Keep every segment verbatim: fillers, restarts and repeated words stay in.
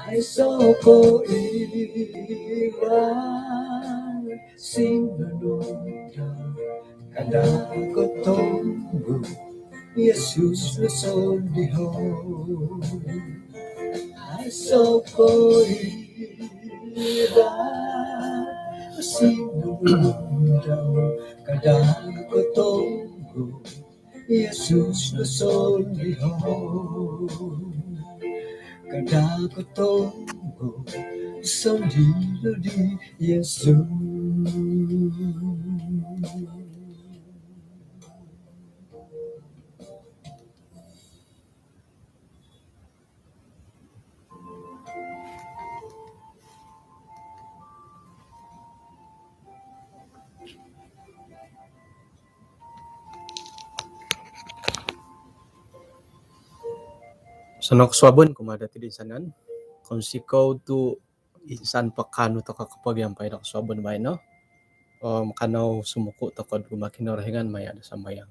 Aiso ko iba sinunudau, kada ko tonggo, Yesus no sondiho. Aiso ko iba sinunudau, kada ko tonggo, Yesus no sondiho. Kada ko tonggo, sondii no di Yesus. Osonong kosuabon kumaa dati toinsanan. Kounsikou tu insan po kaanu tokou kopogiampai do kosuabon baino. Om kanou sumuku tokou kumaa Kinorohingan maya do sambayang.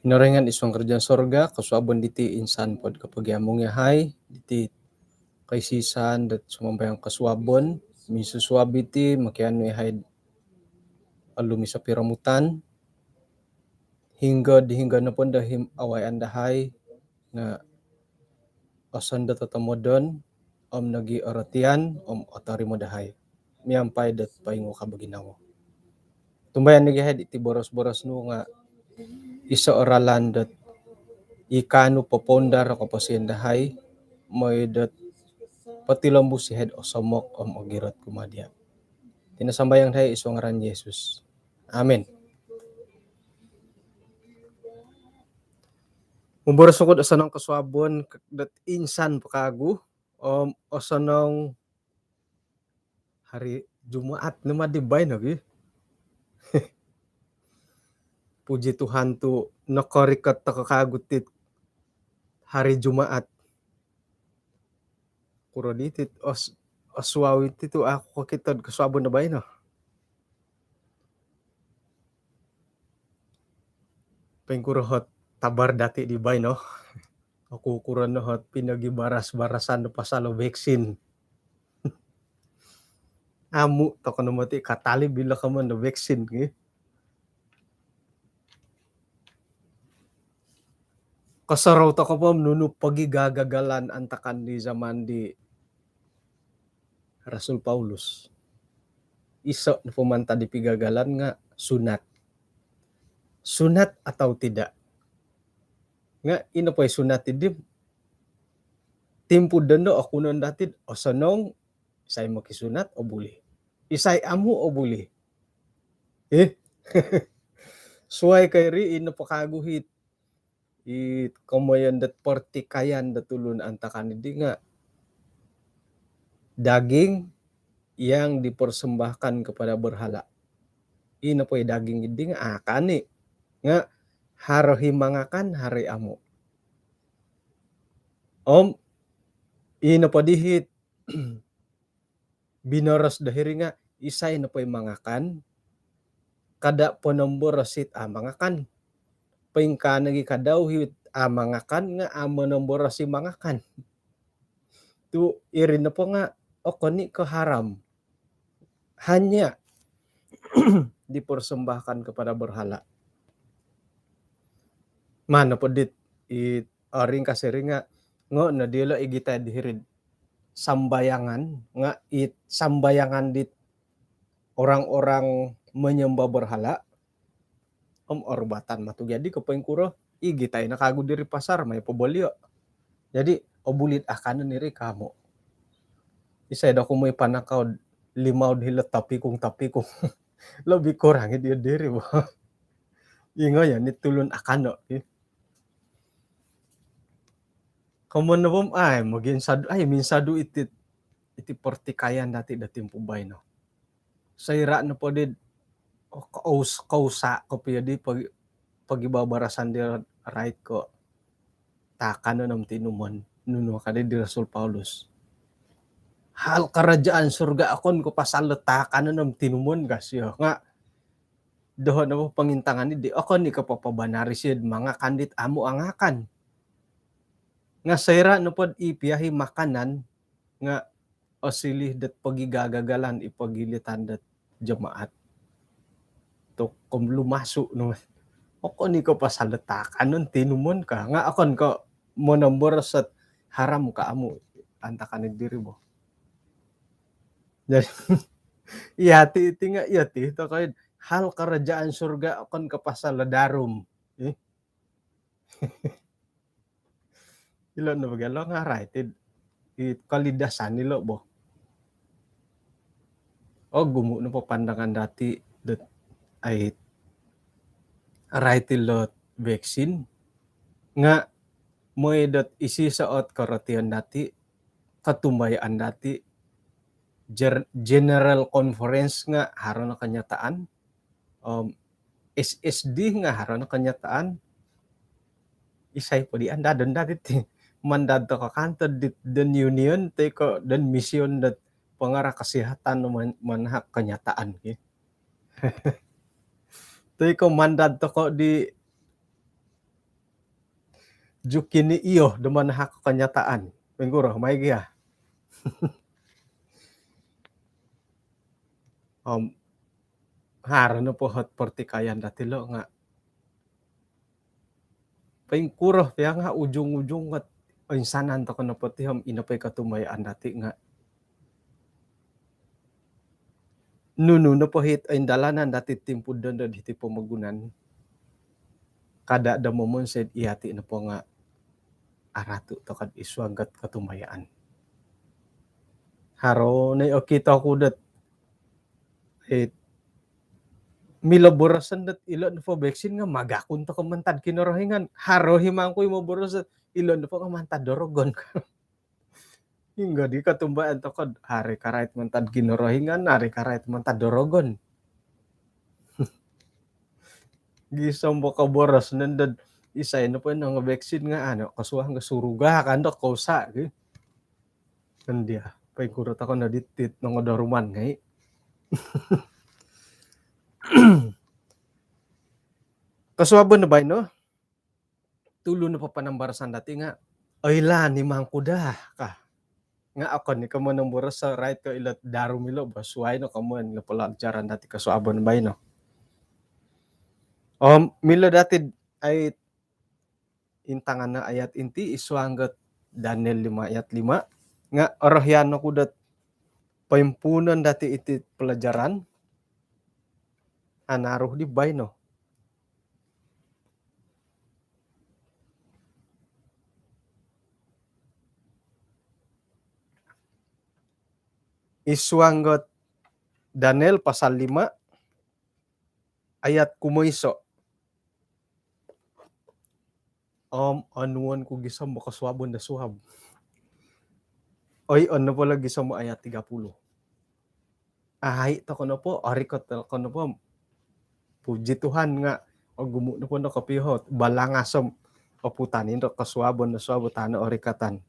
Kinorohingan id suang kerajaan sorga, kosuabon diti insan po do kopogiamung yahai diti koisisan dot sumambayang kosuabon, minsusuab iti mokianu yahai olumis o piromutan, hinggo di hinggo nopo do him awayaan dahai nga osonong dot otomodon om nogi orotian om otorimo dahai miampai dot poingukab o ginawo. Tumbayaan nogi yahai diti boros-boros nu nga iso o ralan dot i kaanu popoundar o koposion dahai mooi dot potilombus yahai do osomok om ogirot kumaa dia. Iti no sambayang dahai id suang ngaran Yesus. Amin. Momboros oku do osonong kosuabon dot insan po kawagu om osonong hari Jumaat no madi baino gi. Puji Tuhan tu nokorikot tokou kawagu ti hari Jumaat. Kuro diti os osuawi ti tu au oku kokito do kosuabon do baino. Poingkuro ot abar dati di baino? Okukuro no ot pinogibaras-barasan do pasal o vaksin? Amu tokou no moti katalib ilo komoyon do vaksin ki. Kosorou tokou po nunu pogigagagalan antakan di zaman di Rasul Paulus. Iso nopo mantad di pigagalan nga sunat. Sunat atau tidak? Nga ino po i sunat idi, timpu dondo okunon dati do osonong, isai mokisunat obuli, isai amu obuli. Eh, suai ko iri, ino po kawagu it i komoyon dot pertikaian dot tulun antakan idi nga daging yang dipersembahkan kepada berhala. Ino po i daging idi nga akan i nga haro i mangakan, haro i amu. Om ino po dihit binoros do hiri nga isai nopo i mangakan, kada ponomboros it a mangakan. Poingkaa nogi kadau it a mangakan nga a monomboros i mangakan. Tu iri nopo nga okon i ko haram, hanya dipersembahkan kepada berhala. Maan nopo dit i ringkas iri nga ngo no diolo igitai di hiri'd sambayangan nga it sambayangan dit orang-orang menyembah berhala. Om orubatan matu jadi ko poingkuro, igitai no kawagu diri pasar mai pobolio. Jadi obuli do akanon iri ko amu? Isai do kumu i panakau limau do hilo tapikung-tapikung. Lebih kurang i dia diri bo. Ingo ya ni tulun akano i. Komoyon nopo om ai moginsadu, ai minsadu iti, iti pertikaian dati do timpu baino. Soira nopo di kous kousa kopio di pogi, pogibabarasan di rait ko taakanon om tinumon, nunu ka di di Rasul Paulus? Hal kerajaan surga okon ko pasal do taakanon om tinumon ka sio. Nga doho nopo pongintangan di okon i ko popobanari sio mangakan dit amu angakan. Nga soira nopo di piahi makanan nga osiliu dot pogigagagalan i pogilitan dot jemaat tu kom lumasu no. Okon i ko pasal dot taakanon tinumon ka, nga okon ko monomboros dot haram ka amu antakan diri bo. Jadi, iya ti, iti nga iya ti, tokoi hal kerajaan surga okon ko pasal darum. Eh? Ilo no bagi lo nga arai ti, i kalidasan ilo bo. Ogumu no po pandangan dati dot ai arai ti lo vaksin nga moi dot isi soot korotian dati, kotumbayaan dati, jer-, general conference nga haro no kenyataan, om S S D nga haro no kenyataan. Isai po di andadon dati ti. Mandad toko kanto di, den union, toi ko den mission dot pengarah kesihatan man-, manahak kenyataan ki. Toi ko mandad toko di jukini iyo do manahak kenyataan. Pingkuro, mai gia. Om, haro no po hot pertikaian dati lo nga. Pingkuro pia nga ujung-ujung ngot insanan toko nopo ti om ino po i kotumbayaan dati nga. Nunu nopo hit oindalanan dati timpu dondo di hiti pomogunan. Kada do momonsoi dot iyati nopo nga aratu toko id suang dot kotumbayaan. Haro no i okito ku dot, eh, milo boroson dot ilo nopo vaksin nga magakun toko mantad Kinorohingan. Haro i mangkui moboros dot ilo nopo nga mantad do rogon. Hinggo di kotumbayaan toko, haro i karait mantad Kinorohingan, haro i karait mantad do rogon. Gisom bo koboros nondo dot isai nopo i nongovaksin nga anu, kosuang ko suruga kan do kousa ki. Kan dia, pingkuro toko no diti nongodoruman ngai. Kosuabon baino, tulu nopo panambarasan dati nga, "Oilaan i mangku daa," ka. Nga okon i ko monomboros dot arait ko ilo darum ilo bo, suai no komoyon ilo pelajaran dati kosuabon baino. Om milo dati dot ai intangan no ayat inti id suang dot Daniel lima ayat lima, nga orohian oku dot poimpuunon dati iti pelajaran, anaru di baino. Id suang dot Daniel pasal lima ayat kumoiso. Om onuon ku gisom bo kosuabon do suab. Oi, ono po lagi gisom bo ayat tiga puluh. Ai, toko nopo, orikot toko nopo. Puji Tuhan nga ogumu nopo no kopio hot balangas om oputan indo kosuabon do suab tano orikatan.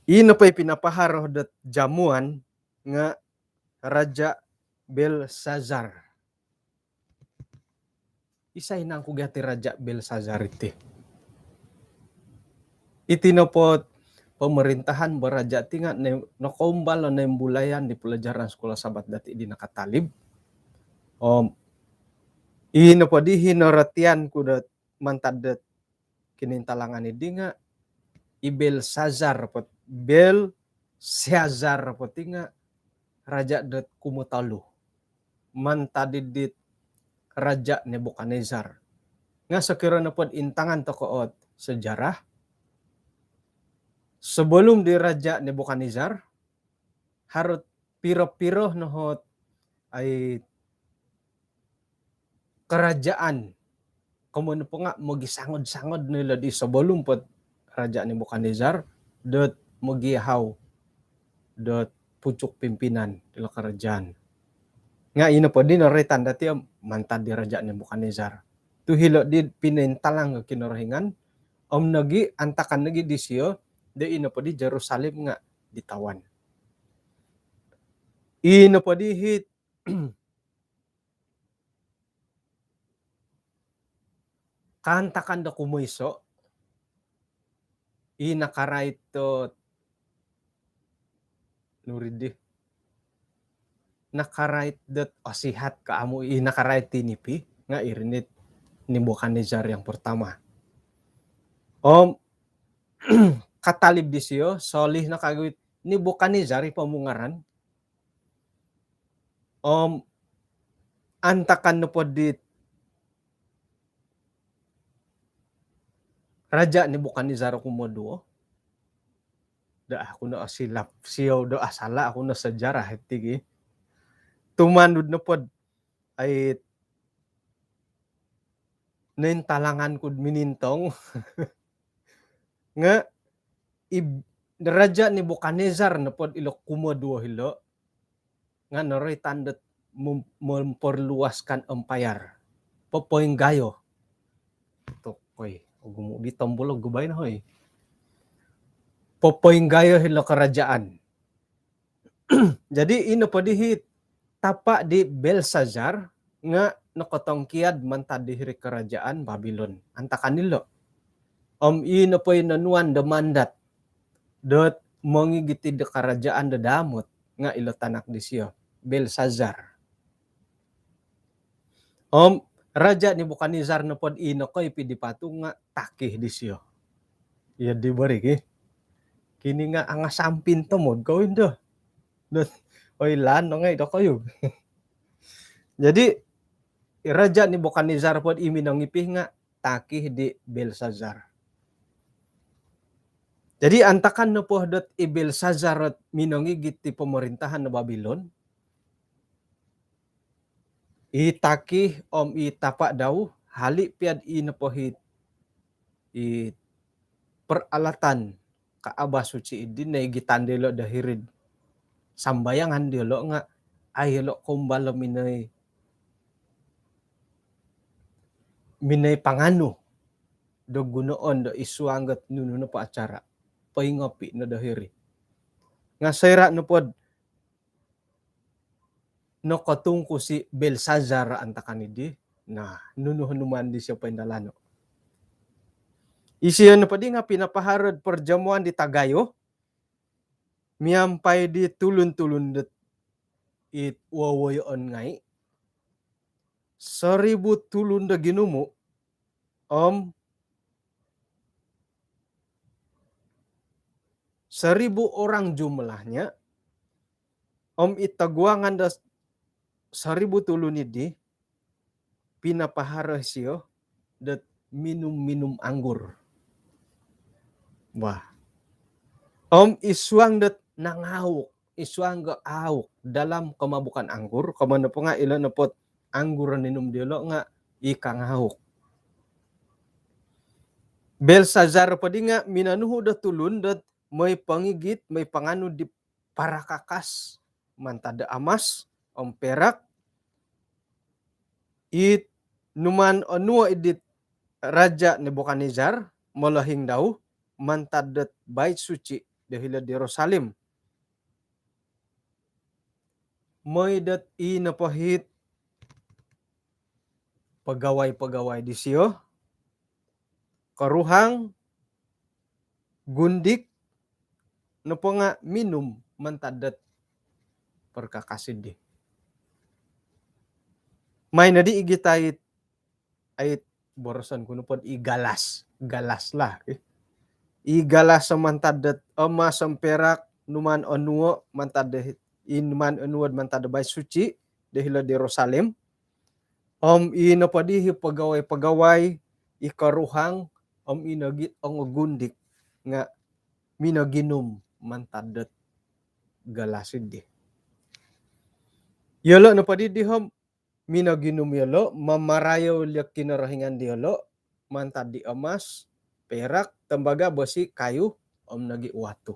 Ino po i pinapaharo dot jamuan nga Raja Belsazar. Isai nangku gia ti Raja Belsazar iti? Iti nopo pemerintahan bo raja ti nga ne-, nokoumbal o noimbulayan di pelajaran Sekolah Sabat dati di nakatalib. Om ino po di i norotian ku dot mantad dot kinointalangan di nga i Belsazar po, Belsazar po ti nga raja dot kumotolu mantad dit Raja Nebukadnezar. Nga sokiro nopo dot intangan toko ot sejarah, sebelum di Raja Nebukadnezar, haro ot piro-piro no hot ai kerajaan. Komoyon nopo nga mogisangod-sangod no ilo di sebelum po dot Raja Nebukadnezar dot mogiahau dot pucuk pimpinan dilo kerajaan. Nga ino po di noroitan dati om mantad di Raja Nebukadnezar. Tu hilo di pinointalang Kinorohingan, om nogi antakan nogi disio do ino po di Jerusalem nga ditawan. Ino po di hit Antakan do kumoiso, i nakarait dot, nuri di, nakarait dot osihat ka amu, i nakarait tinipi, nga iri nit Nebukadnezar yang pertama. Om katalib disio, solih no kagu it Nebukadnezar i pomungaran. Om antakan nopo dit Raja Nebukadnezar kumoduo. Da aku no asilap, siou do asala aku no sejarah iti gi. Tumanud nopo dot ai nointalangan ku minintong. Nga ib-, Raja Nebukadnezar nopo dot ilo kumoduo hilo nga noroitan dot mem-, memperluaskan empayar. Popoinggayo. Tokoi, ogumu di tombol ogu baino, hoi. Popoinggayo hilo kerajaan. Jadi, i nopo di hi tapa di Belsazar nga nokotongkiad mantad di hiri kerajaan Babilon. Antakan ilo. Om i nopo i nonuan do mandat dot mongigit id kerajaan do damot nga ilo tanak disio, Belsazar. Om Raja Nebukadnezar nopo dot i nokoipi di patung nga takih disio. Iya di bari ki. Kini nga angasampin tomod kou indo. Dot, oilaan no ngai dokoyu. Jadi, Raja Nebukadnezar po dot i minongipi nga takih di Belsazar. Jadi, antakan nopo dot i Belsazar dot minongigit di pemerintahan do Babilon, i takih om i tapa dau, hali pia dot i nopo hi, i peralatan kaabas suci idi noigitan diolo do hiri'd sambayangan diolo nga, ai ilo kombal minoi, minoi panganu do gunoon do id suang dot nunu nopo acara. Poingopi no do hiri. Nga soira nopo dot nokotungkus i Belsazar antakan idi, nah, nunu honuman disio poindalano. Isio nopo di nga pinapaharo dot perjamuan di tagayo miampai di tulun-tulun dot it wowoyoon ngai. Seribu tulun do ginumu, om seribu orang jumlahnya, om i toguangan do seribu tulun idi pinapaharo isio dot minum-minum anggur. Wah. Om id suang dot nangauk, id suang do auk dalam kemabukan anggur, komoyon nopo nga ilo nopo dot anggur ninum diolo nga i kangauk. Belsazar po di nga minonuhu do tulun dot moi pongigit, moi panganu di parakakas mantad do amas om perak, it numaan onuo id dit Raja Nebukadnezar molohing dau mantad dot bait suci do hilo'd Yerusalem. Moi dot i nopo hit pegawai-pegawai disio, koruhang, gundik nopo nga minum mantad dot perkakas idi. Mai nodi igitai it, ai it boroson ku nopo dot i galas, galas lah. I galas mantad dot amas om perak, numaan onuo mantad dot, i numaan onuo mantad dot bait suci do hilo'd Yerusalem. Om i nopo di hi pegawai-pegawai, i koruhang, om i nogi ongogundik nga minoginum mantad dot galas idi. Yolo nopo di di om minoginum yolo, mamarayou ilo Kinorohingan diolo mantad di amas, perak, tembaga, besi, kayu, om nogi watu.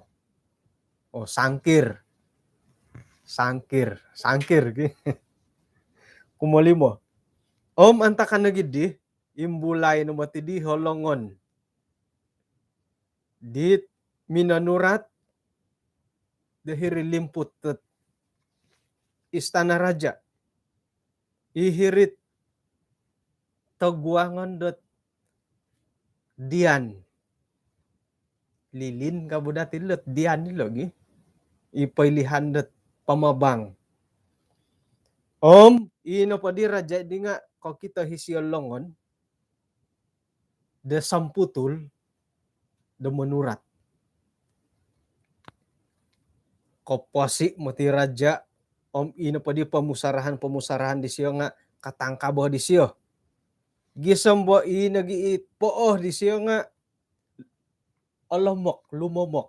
Oh, sangkir. Sangkir, sangkir gi. Kumolimo. Om antakan nogi di, imbulai no moti di ho longon dit minonurat do hiri limput dot istana raja. I hiri'd toguangon dot dian. Lilin ka bo dati lot dian ilo gi. I poilihan dot pamabang. Om ino po di raja' di nga' kokito isio longon do samputul do monurat. Koposi' moti raja', om ino po di pomusarahan-pomusarahan disio nga' katangkabo disio. Gisom bo ino gi i po'oh disio nga' olomok, lumomok.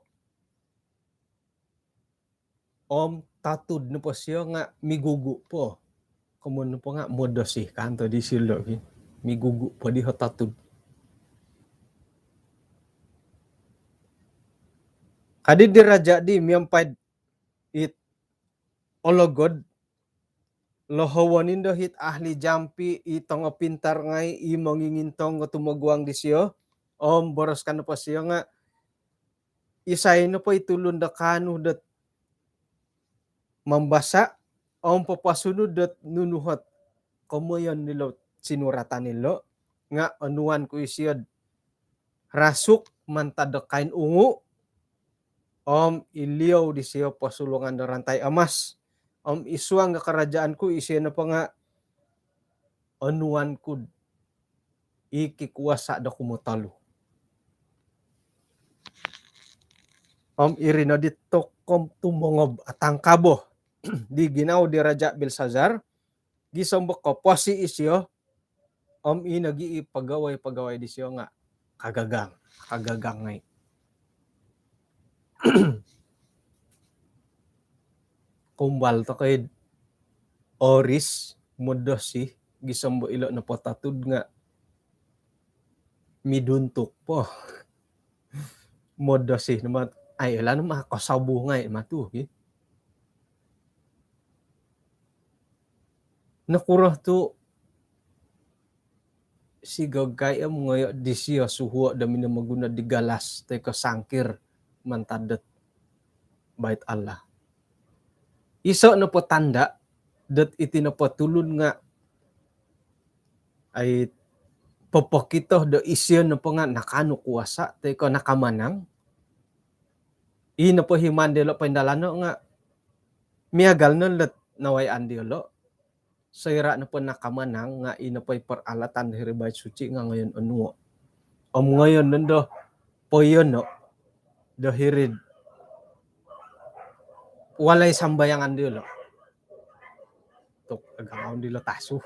Om tatud nopo sio nga' migugu' po. Komoyon nopo nga' modosi kanto di silo' ki. Migugu' po diho tatud. Kadi di raja' di miampai'd it ologod, lohowon indo hit ahli jampi, i tongo pintar ngai', i mongingintong o tumoguang disio. Om boros ka nopo sio nga', isai nopo i tulun do kaanu dot mambasa' om papasunud dot nunu hot komoyon nilo sinuratan nilo, nga' onuan ku isio'd rasuk mantad do kain ungu, om iliou disio posulungan do rantai amas, om isuang do karajaan ku isio nopo nga' onuan ku'd i kikuasa' do kumotolu. Om iri no di tokom tumongob atangkabo di ginawo di Raja' Belsazar, gisom bo koposi' isio, om ino gi i pagawai-pagawai disio nga' kagagang, kagagang ngai'. Kumbal tokoi'd oris, modosi, gisom bo ilo' nopo tatud nga' miduntuk po. Modosi no mat, ai, ilaan no ma kosobu ngai' matu ki. Nokuro tu' sigogai om ngoyo' disio suhuo' do minomoguno di galas toi ko' sangkir mantad dot Bait Allah. Iso' nopo tanda' dot iti nopo tulun nga' ai popokito do isio nopo nga' nakaanu kuasa' toi ko' nakamanang. I nopo himan diyolo' poindalano' nga' miagal no lot nawayaan diyolo'. Soira' nopo nakamanang nga' i nopo i peralatan do hiri Bait Suci nga' ngoyon onuo'. Om ngoyon nondo poiyono' do hiri'd walai sambayangan diyolo'. Tu' agangaon dilo' tasu.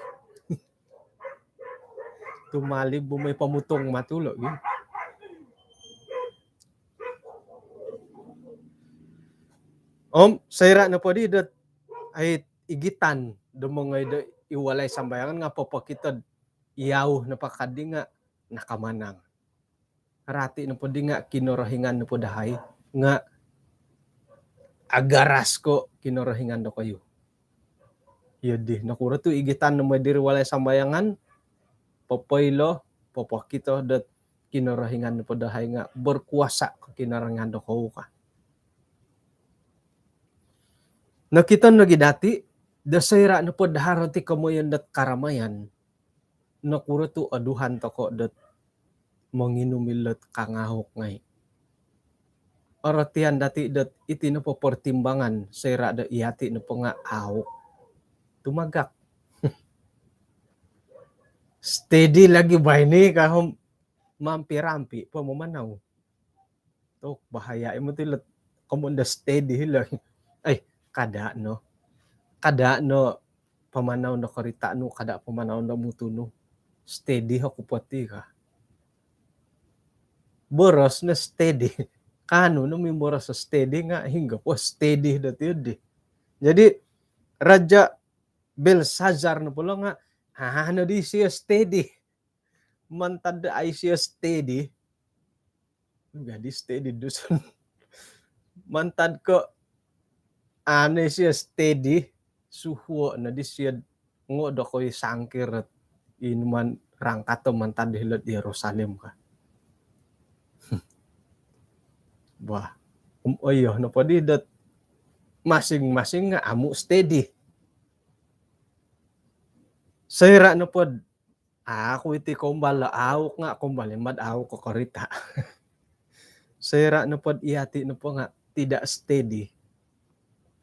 Tumalib bo moi pamutung matu lo' gi. Om soira' nopo di dot ai igitan do mongoi do i walai sambayangan nga' popokito'd iyau nopo kaddi nga' nakamanang. Rati nopo di nga' Kinorohingan nopo dahai nga' agaras ko' Kinorohingan dokoyu. Iyo di, nokuro tu' igitan no moi diri walai sambayangan, popoilo, popokito dot Kinorohingan nopo dahai nga' berkuasa ko' Kinorohingan dokoyu ka. Nokito nogi dati' do soira' nopo daharo ti komoyon dot karamayan, nokuro tu' oduhan toko' dot monginum ilot kangahuk ngai'. Orotian dati' dot iti nopo pertimbangan soira' do iyati' nopo nga' ahuk. Tumagak. Steady lagi baino ka om mampi-rampi po mamanau. Tu' bahaya' i moti lot komoyon do steady hilo. Ai, kada' no. Kada' no pamanau do korita' nu, kada' pamanau do mutu nu. Steady oku po ti ka. Boros no steady. Kaanu no mimboros steady nga' hinggo po steady dot iyo di. Jadi Raja' Belsazar nopo lo nga' haa no di isio steady. Mantad do ai isio steady. Jadi steady Dusun. Mantad ko' anu isio steady, suhuo' no disio ngo' dokoyu sangkir inuman rangkato mantad do hilo'd Yerusalem ka. Bah, om oyo nopo di dot masing-masing nga' amu' steady. Soira' nopo'd Aku iti kombal lo auk nga kombal imad auk ko korita. Soira nopo iyati nopo nga tidak steady.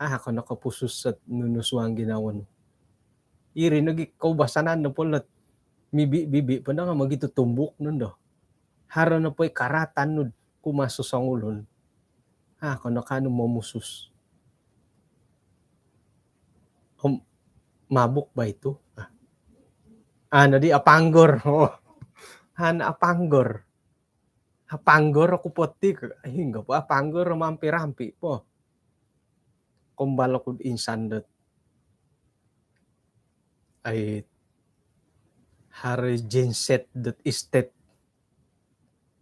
Ah, kono kopusus set nunu suang ginawo nu. Iri nogi koubasanan nopo lot mibi-bibi po nga mogitutumbuk nondo. Haro nopo i karatan nud kumasu songulun. Ah, kono kanu momusus. Om mabuk ba itu? Ah. Ano di apanggor. Oh. Han apanggor. Apanggor aku poti ke. Hingga po apanggor mampi-rampi po. Kombal aku insan dot. Ai hari genset dot istet.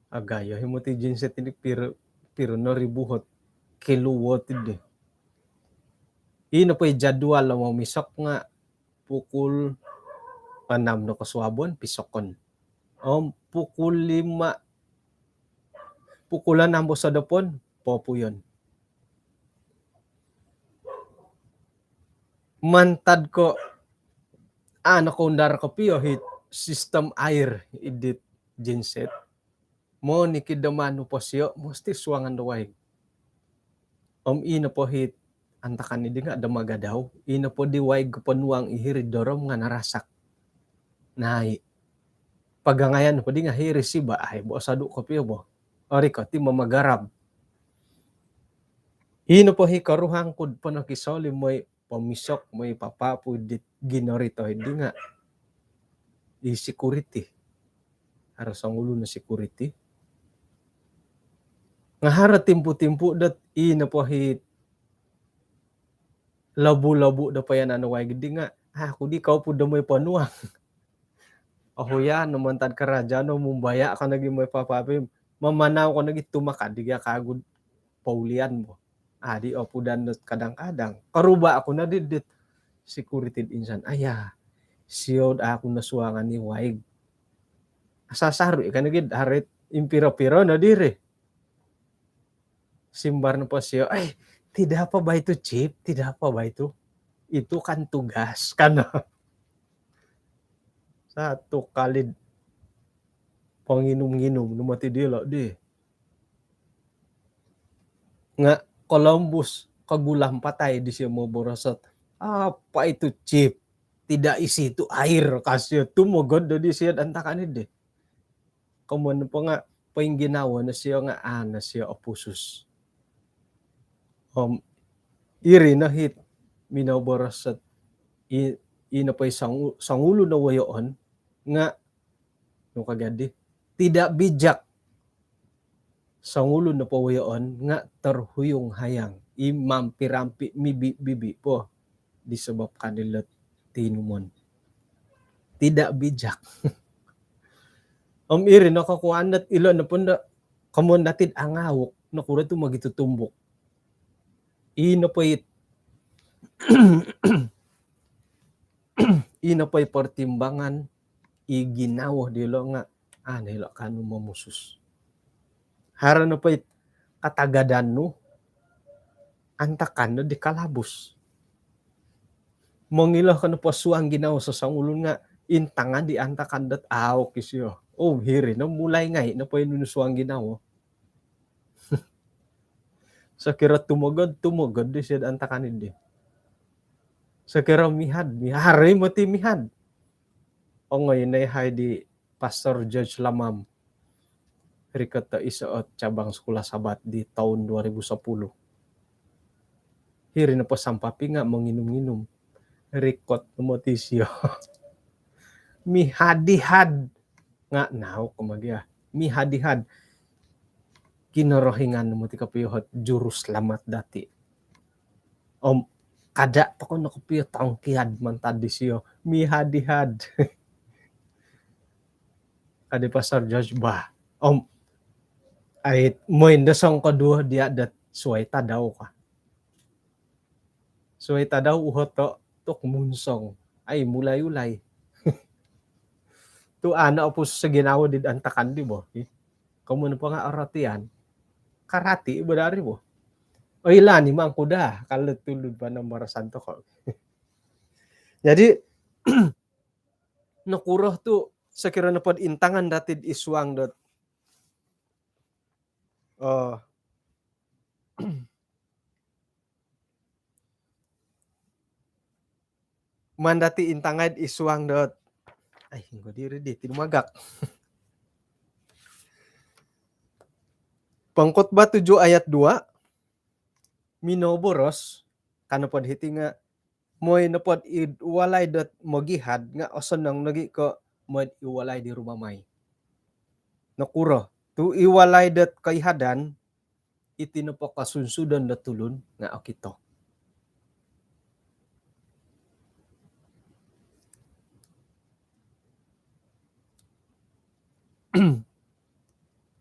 Agayo himo ti genset ini piro, piro no ribu hot kiluwot ide. Ino po i jadual lo momisok nga pukul enam no kosuabon pisokon. Om pukul lima, pukul enam bosodopon popuyon. Mantad ko ano koundar kopio hit sistem air idit genset. Monikid do manu po sio mesti suangan do waig. Om ino po hit antakan idi nga do magadau. Ino po di waig koponuang ihiri dorom nga narasak. Nai. Pagangayan po di nga hiri siba ai bo sadu kopio bo. Ori ko ti mamagarab. Ino po hi koruhang kud pono kisoli moi pomisok moi papapu dit ginorito hidi nga i security. Haro songulun no security. Nga haro timpu-timpu dot i nopo hi lobu-lobu do payanan waig di nga aku di kau pu do moi ponuang. Oh ya, no mantad karaja no mumbaya ko nogi moi papapu mamanau ko nogi tumakad di gia kagud paulian bo. Adi opudan dot kadang-kadang. Karuba aku nadi dit security insan. Aya, siod aku no suangan ni waig. Asal saru ikan lagi harit impiro-piro no diri. Simbar nopo sio, eh, tidak apa ba itu, Chief, tidak apa ba itu. Itu kan tugas kan. Satu kali panginum-nginum no mati dilo di. Nga kolombus kagulam patai di sio moborosot. Apa itu, Chief? Tidak isi itu air, kasio tumogod do di sio antakan di. Komon po nga poingginawo no sio nga ano sio opusus. Om iri no hit minoborosot i, i nopo i songu-, songulun no woyoon nga nu kagadi tidak bijak. Songulun nopo woyoon nga terhuyung hayang i mampi-rampi mibi-bibi po disebabkan ilot tinumon. Tidak bijak. Om iri no kokuan dot ilo nopo ndo komon datid angauk nokuro tu mogitutumbuk. I nopo it i nopo i pertimbangan i ginawo dilo nga ano ilo kanu momusus. Haro nopo it katagadan nu antakan no di kalabus. Mongilo ko nopo suang ginawo sosongulun nga intangan di antakan dot au kisio. Oh, hiri no mulai ngai nopo i nunu suang ginawo. Sokiro tumogod, tumogod di sio antakan di. Sokiro mihad, mihad, hari moti mihad. Ongoi nai hai di Pastor George Lamam. Rikot do iso ot cabang sekolah Sabat di tahun dua ribu sepuluh. Hiri nopo sampapi nga monginum-nginum. Rikot no moti sio. Mihad-ihad. Nga nau ko magia. Mihad-ihad. Kinorohingan no moti kopio hot juru selamat dati. Om kada toko no kopio tongkiad mantad di sio. Mihad-ihad. Kadi Pastor George bah. Om ai moin do songkoduo dia dot suai tadau ka. Suai tadau uhoto tok munsong. Ai mulai-ulai. Tu ano opusus ginawo di antakan di bo. Komon po nga orotian. Karati bo dari bo. Oilaan i mangku daa kalau tulud panambarasan toko. Jadi nokuro tu sokiro nopo do intangan dati id suang dot, eh, maan dati intangai id suang dot, ai, hinggo diri di tinumagak. Pengkhotbah tujuh ayat dua, minoboros, ka nopo do hiti nga, mooi nopo do id walai dot mogihad nga osonong nogi ko mooi id walai di rumamai. Nokuro? Tu id walai dot koihadan, iti nopo kosunsudon do tulun nga okito.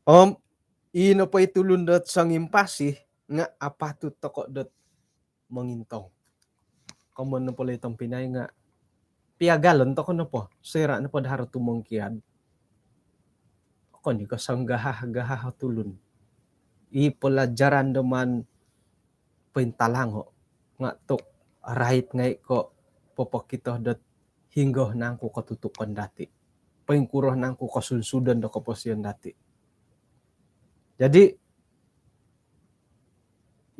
Om, i nopo i tulun dot songimpasi nga apatut toko dot mongintong. Komoyon nopo lo i tompinai nga piagalon toko nopo, soira nopo do haro tumongkiad. Okon i ko songgahah-gahah o tulun. I pelajaran do maan pointalango nga tu rait ngai ko popokito dot hinggo nangku kotutukon dati. Poingkuro nangku kosunsudon do koposion dati. Jadi,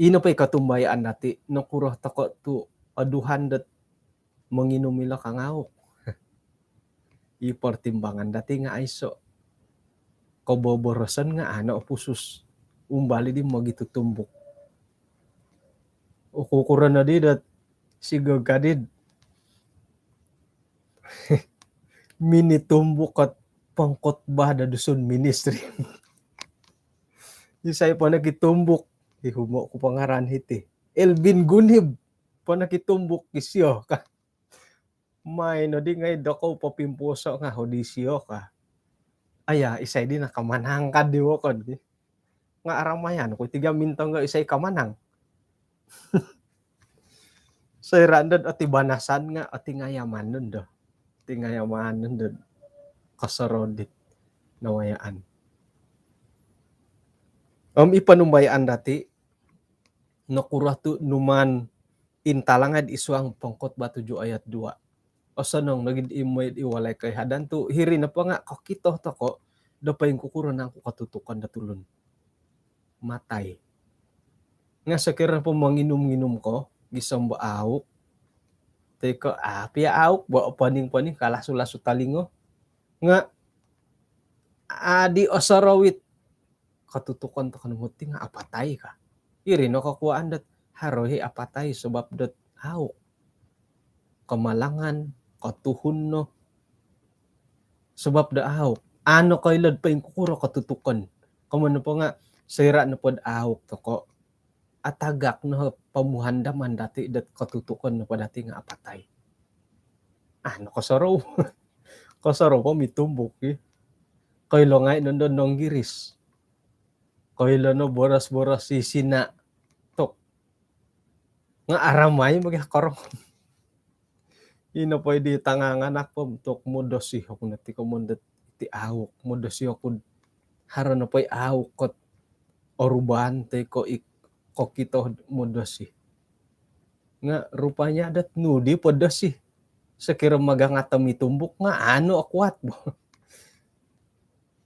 i nopo i kotumbayaan dati, nokuro toko tu oduhan dot monginum ilo kangawuk. I pertimbangan dati nga aiso. Koboboroson nga ano pusus. Umbali di mogitutumbuk. Ukukuron odi dot sigog kadid. Minitumbuk kot pengkhotbah do Dusun Ministry. Isai po nokitumbuk? Ihumo ku pangaran hiti. Elvin Gunhib po nokitumbuk isio ka. Mai nodi ngai dokou popimpuso nga hodi sio ka. Aya, isai di nakamanang ka di wokon ki. Nga aramayan ku tiga mintong nga isai kamanang. Soira dot oti banasan nga oti ngayaman do. Oti ngayaman do. Kosorodit nawayaan. Om i ponumbayaan dati, nokuro tu numaan intalangai id suang Pengkhotbah tujuh ayat dua. Osonong nogi di mooi id walai koihadan tu hiri nopo nga kokito toko do poingkukuro nangku kotutukon do tulun. Matai. Nga sokiro nopo monginum-nginum ko, gisom bo auk. Toi ko, ah, pia auk, bo poning-poning, kalasu-lasu talingo. Nga, adi osorou it kotutukon toko no muti nga apatai ka. Iri no kokuaan dot haro i apatai sabab dot auk. Kamalangan, kotuhun no. Sabab do auk. Ano koilo do poingkukuro kotutukon. Komoyon nopo nga soira nopo do auk toko, atagak no pomuhandaman dati dot kotutukon nopo dati nga apatai. Ano kosorou. Kosorou po mitumbuk i. Koilo ngai nondo nonggiris. Koilo no boros-boros i Sina. Tok. Nga aramai bagi korong. Ino po i di tanganganak po tu modosi oku noti komoyon dot iti auk. Modosi oku haro nopo i auk kot oruban toi ko i kokito modosi. Nga rupanya dot nudi podosi. Sokiro magangat mitumbuk nga ano akuat bo.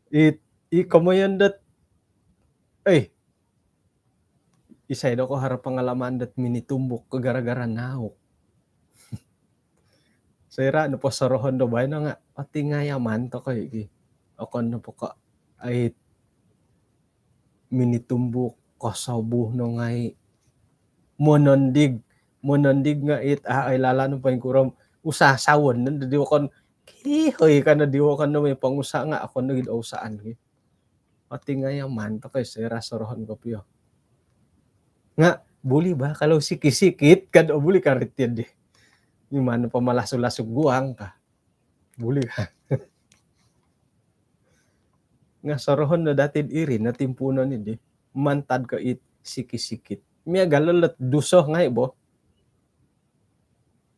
I, i komoyon dot, eh, isai doko haro pangalaman dot minitumbuk ko gara-gara nauk. Soira nopo sorohon do baino nga oti ngayaman toko i ki. Okon nopo ko ai minitumbuk, kosobu no ngai. Monondig, monondig nga it, ah, ai lalan poingkuro om usaha sawon nondo di wokon, kihoi ka no di wokon no moi pangusaha nga okon nogi do usaan ki. Oti ngayaman toko i soira sorohon kopio. Nga buli bah kalau sikit-sikit ka do, buli ka ri ti di. Iman pamalasu-lasu guang ka. Buli ka. Nga sorohon no dati iri no timpuunon i di. Mantad ko it sikit-sikit. Miagal lo lot duso ngai bo.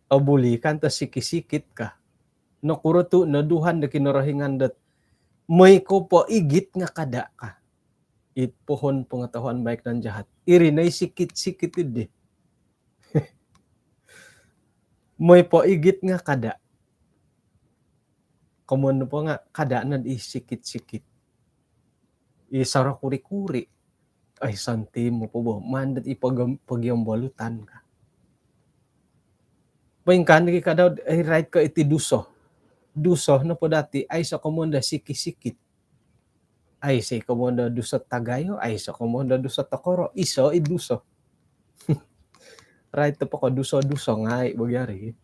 Obuli kan to sikit-sikit ka. Nokuro tu noduhan do Kinorohingan dot moi ko poigit nga kada ka. It pohon pengetahuan baik dan jahat. Iri no i sikit-sikit i di. Moi poigit nga kada. Komoyon nopo nga' kada' nod i sikit-sikit. I soro kuri-kuri. Ai, santim po bo. Maan dot i pogom-, pogiombolutan ka. Poingkaa nogi' ka dot, ai, rait ko iti duso. Duso nopo dati, aiso komoyon do sikit-sikit. Aiso komoyon do duso tagayo, aiso komoyon do duso tokoro, iso i duso. Rait nopo ko duso-duso ngai' bo gia ri.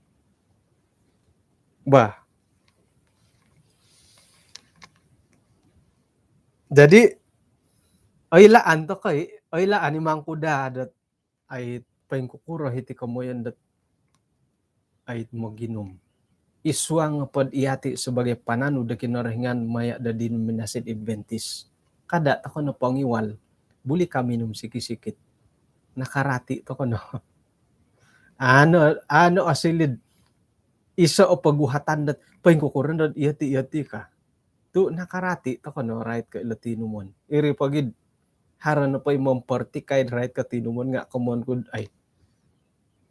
Bah. Jadi, oilaan toko i, oilaan i mangku daa dot, ai, poingkukuro hiti komoyon dot, ai, moginum. I suang pod iyati' sabagai pananud do Kinorohingan maya' do denominasi Adventist. Kada' toko no pongiwal, buli ka minum sikit-sikit. Nakarati toko no. Ano, ano osiliu do iso o poguhatan dot, poingkukuro dot iyati', iyati' ka. Tu' nakarati toko no rait ko ilo tinumon. Iri pogi do haro nopo i momportikai rait ko tinumon nga' komoyon ku do, ai,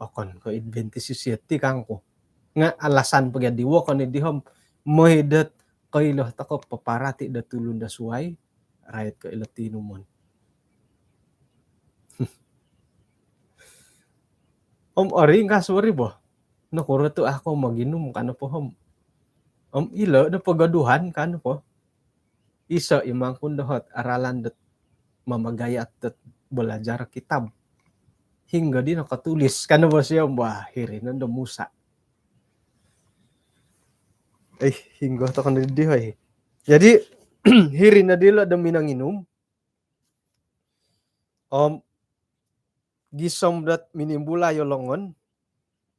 okon ko Adventist iyati' kangku. Nga' alasan pogi di wokon i di om, mooi dot koilo toko paparati do tulun do suwai rait ko ilo tinumon. Om oringkas bo ri bo. Nokuro tu' a' ko moginum ka nopo om. Om ilo no pogoduhan ka nopo. Iso i mangku doho' ralan dot mamagayat dot balajar kitab. Hinggo di nokotulis ka nopo sio, bah, hiri no do Musa. Eh, hinggo toko no di, hoi. Jadi, hiri no dilo do minonginum. Om gisom dot minimbulai o longon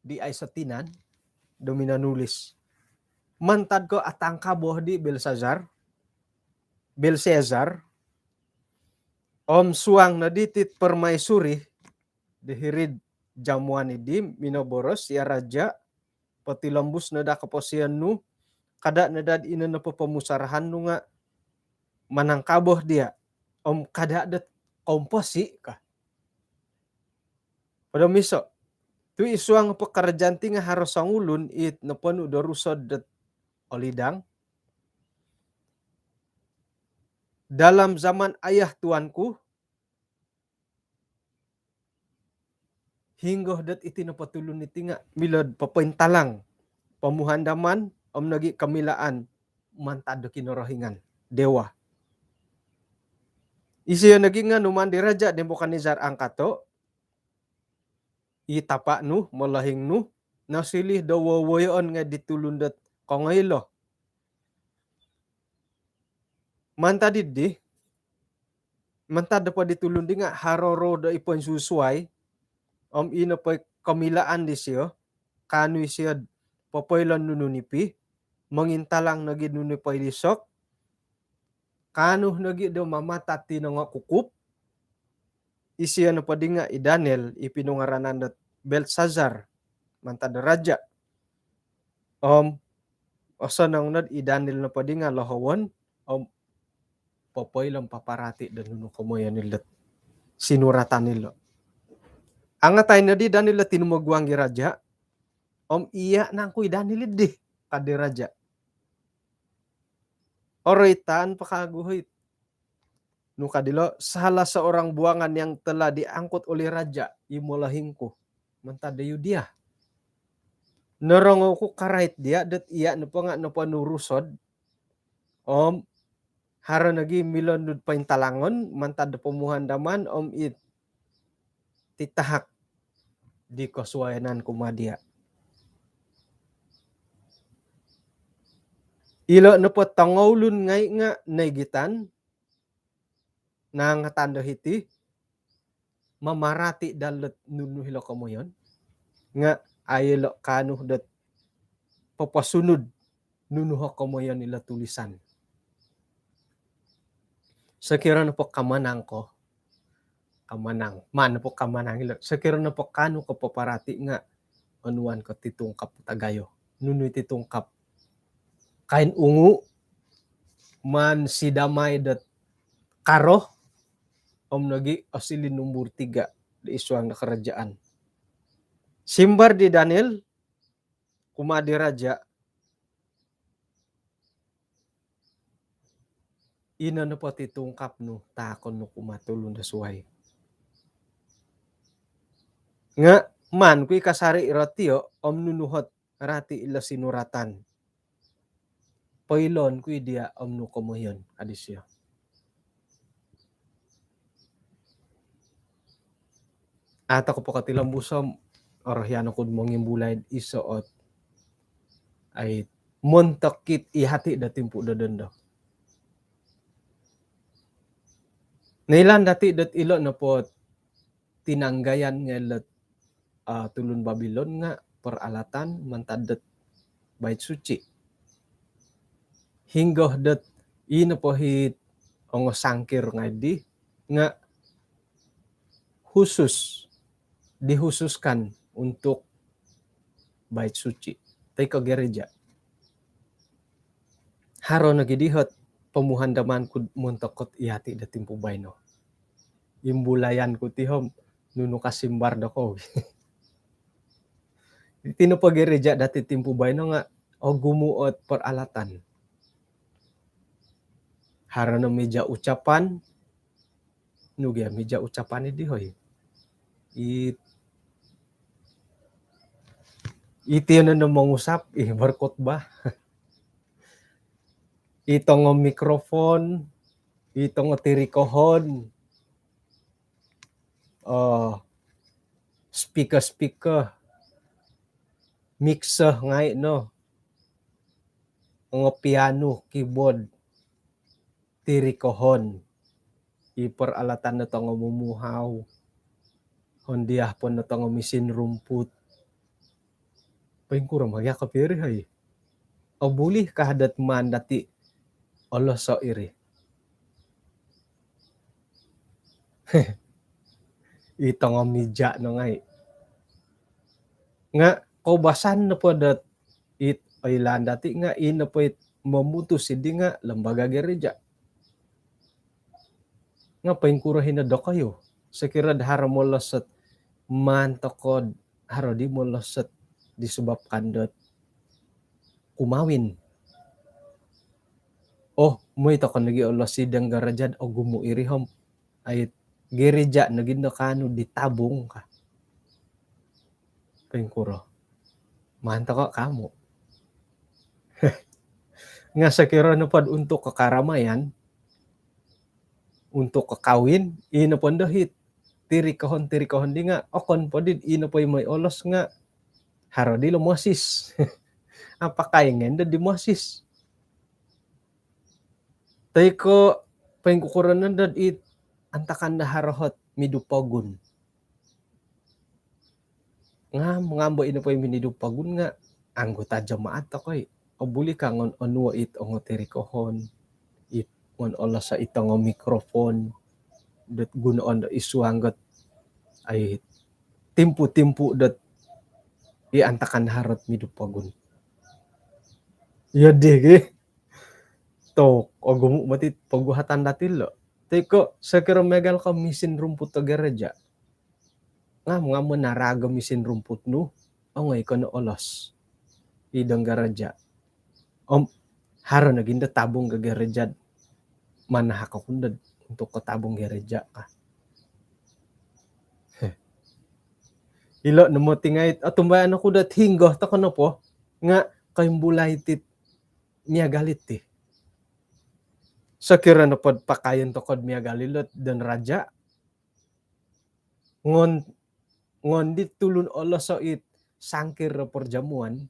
di aiso tinan do minonulis. Mantad ko atangkabo di Belsazar, Belsazar, om suang no diti permaisuri di hiri'd jamuan idi minoboros, ya raja', potilombus no daa koposion nu, kada' no daa ino nopo pomusarahan nu nga' manangkabo diya', om kada' dot komposi ka. Podo miso, tu' i suang pekerjaan ti nga' haro songulun it noponu' do rusod dot olidang. Dalam zaman ayah tuanku, hinggo dot iti nopo tulun iti nga' milo'd popointalang pomuhandaman om nogi' komilaan mantad do Kinorohingan, dewa. Isio nogi' nga' numaan di Raja' Nebukadnezar angkato', i tapa' nu, molohing nu, nosiliu do wowoyoon ngai' di tulun dot kongoilo. Mantad iddi, mantad nopo di tulun di nga' haro ro do i poinsusuai, om ino po i komilaan disio, kaanu isio'd popoilon nunu nipi, mongintalang nogi nunu poilisok, kaanu nogi do mamatat ti nongokukup. Isio nopo di nga' i Daniel, i pinungaranan dot Belsazar, mantad do raja'. Om osonong nod i Daniel nopo di nga' lohowon, om popoilo om paparati' do nunu komoyon ilo' sinuratan ilo'. Angatai noddi Daniel do tinumoguang i raja', om iya' nangku i Daniel iddi, kaddi raja'. Oroitan po kagu hoi. Nu kadilo, salah seorang buangan yang telah diangkut oleh raja, i molohing ku mantad do Yudia. Norongou ku karait diya' dot iya' nopo nga' nopo nurusod, om haro nogi milo nu'd pointalangon mantad do pomuhandaman om it titahak di kosuayanan kumaa diya'. Ilo' nopo tongoulun ngai' nga' noigitan, nangatan do hiti, mamarati' daa lot nunu hilo' komoyon, nga' a' ilo' kaanu dot poposunud nunu ho komoyon ilo' tulisan. Sokiro nopo kamanang ko, kamanang, maan nopo kamanang ilo', sokiro nopo kaanu ko paparati' nga' onuan ko ti tungkap tagayo. Nunu iti tungkap? Kain ungu, maan sidamai dot karo, om nogi' osiliu numbur tiga di id suang do karajaan. Simbar di Daniel kumaa di raja', Ino nopo ti tungkap nu, taakon nu kumaa tulun do suai. Nga maan ku i kasari rotio om nunu ot rati ilo sinuratan. Poiloon ku i dia om nu komoyon, ka disio. Ato ko pokotilombus om orohian oku do mongimbulai iso ot ai montok it i hati do timpu do dondo. Noilaan dati dot ilo nopo ot tinanggayan ngai lot, ah, tulun Babilon nga peralatan mantad dot bait suci. Hinggo dot i nopo it ongo sangkir ngai di nga khusus, dikhususkan untuk bait suci toi ko gereja. Haro nogi di ot pomuhandaman ku montok ot i hati do timpu baino. Imbulayan ku ti om nunu kasimbar dokoyu. Iti nopo gereja dati timpu baino nga ogumu ot peralatan. Haro no meja ucapan, nu gia meja ucapan i di hoi. I, iti no no mongusap, i berkhotbah. I tongo mikrofon, i tongo tirikohon, oh, speaker-speaker, mixer ngai no, ongo piano, keyboard, tirikohon, i peralatan no tongo mumuhau, hondia po no tongo misin rumput. Poingkuro ma gia kopio iri hoi. Obuli ka dot maan dati oloso iri. I tongo mija no ngai. Nga koubasan nopo dot it oilaan dati nga i nopo it momutus i di nga lembaga gereja. Nga poingkuro hino dokoyu? Sokiro do haro molos ot maan toko do haro di molos ot disebabkan dot kumawin. Oh, moi toko nogi olosi dong gereja do ogumu iri om ai gereja nogi no kaanu ditabung ka. Poingkuro? Maan toko kamu. Nga sokiro nopo do untuk kekeramaian, untuk kekawin, i nopo ndo it tirikohon-tirikohon di nga okon po di i nopo i moi olos nga haro di lo mosis. Apakai ngai ndo di mosis? Toi ko poingkukuro no ndo it antakan do haro ot midu pogun. Ngam, ngam bo i nopo i minidu pogun nga anggota jemaat toko i. Obuli ka ngon onuo it ongo tirikohon, it ngon oloso it ongo mikrofon dot gunoon do id suang dot ai timpu-timpu dot i antakan haro ot midu pogun. Iyo di gi. Tu ogumu moti poguhatan dati lo. Toi ko sokiro miagal ko misin rumput do gereja. Ngam, ngam naraag o misin rumput nu, ongoi ko no olos id dong gereja. Om haro nogi ndo tabung do gereja, manahak oku ndo untuk ko tabung gereja ka. Heh. Ilo no moti ngai it otumbayaan oku dot hinggo toko nopo nga koimbulai it miagal iti. Sokiro nopo do pakaion toko do miagal ilo don raja, ngon, ngon di tulun oloso it sangkir do perjamuan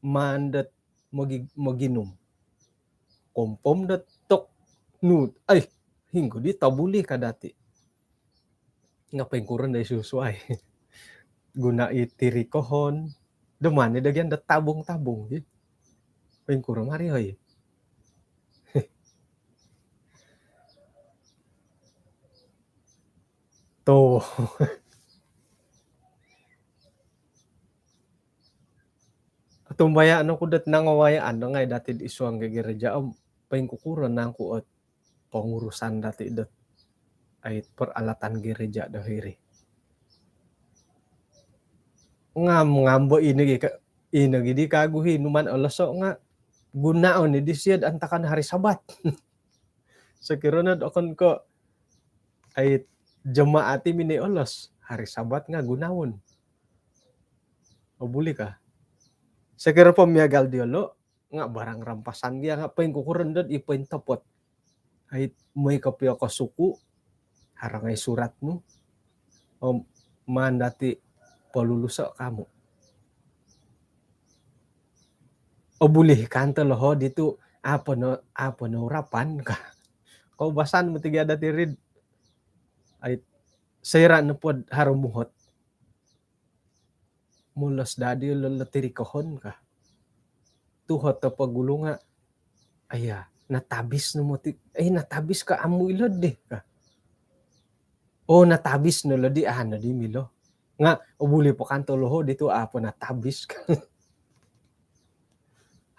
maan dot mogi-, moginum. Kompom dot tok nut. Ai, hinggo di tobuli ka dati. Nga poingkuro ndo i susuai? Guno i tirikohon. Do maan i do gia ndo tabung-tabung gi. Poingkuro ma iri hoi. Tu. Otumbayaan oku dot nangawayaan do ngai dati id suang do gereja om poingkukuro nangku ot pengurusan dati dot ai peralatan gereja do hiri. Ngam, ngam bo ino gi ka-, ino gi di kagu i numaan oloso nga gunoon i disio do antakan hari Sabat. Sokiro nod okon ko' ai jemaat i minoi olos, hari Sabat nga' gunoon. O buli ka. Sokiro po miagal diyolo' nga' barang rampasan gia nga' poingkukuro nod i pointopot. Ai moi kopio ko suku, haro ngai' surat nu. Om maan dati' poluluso' kamu. O buli kan toloho ditu, apo no, apo no urapan ka. Koubasan moti gia dati' rid. Ai soira' nopod haro muhot, mulos dadi lo lotirikohon ka. Tuhot o pogulu nga', aya, natabis no moti, eh, natabis ka amu' ilo di ka. Oh, natabis no lo di, ah, no di milo. Nga' o buli po kan toloho ditu, apo natabis ka.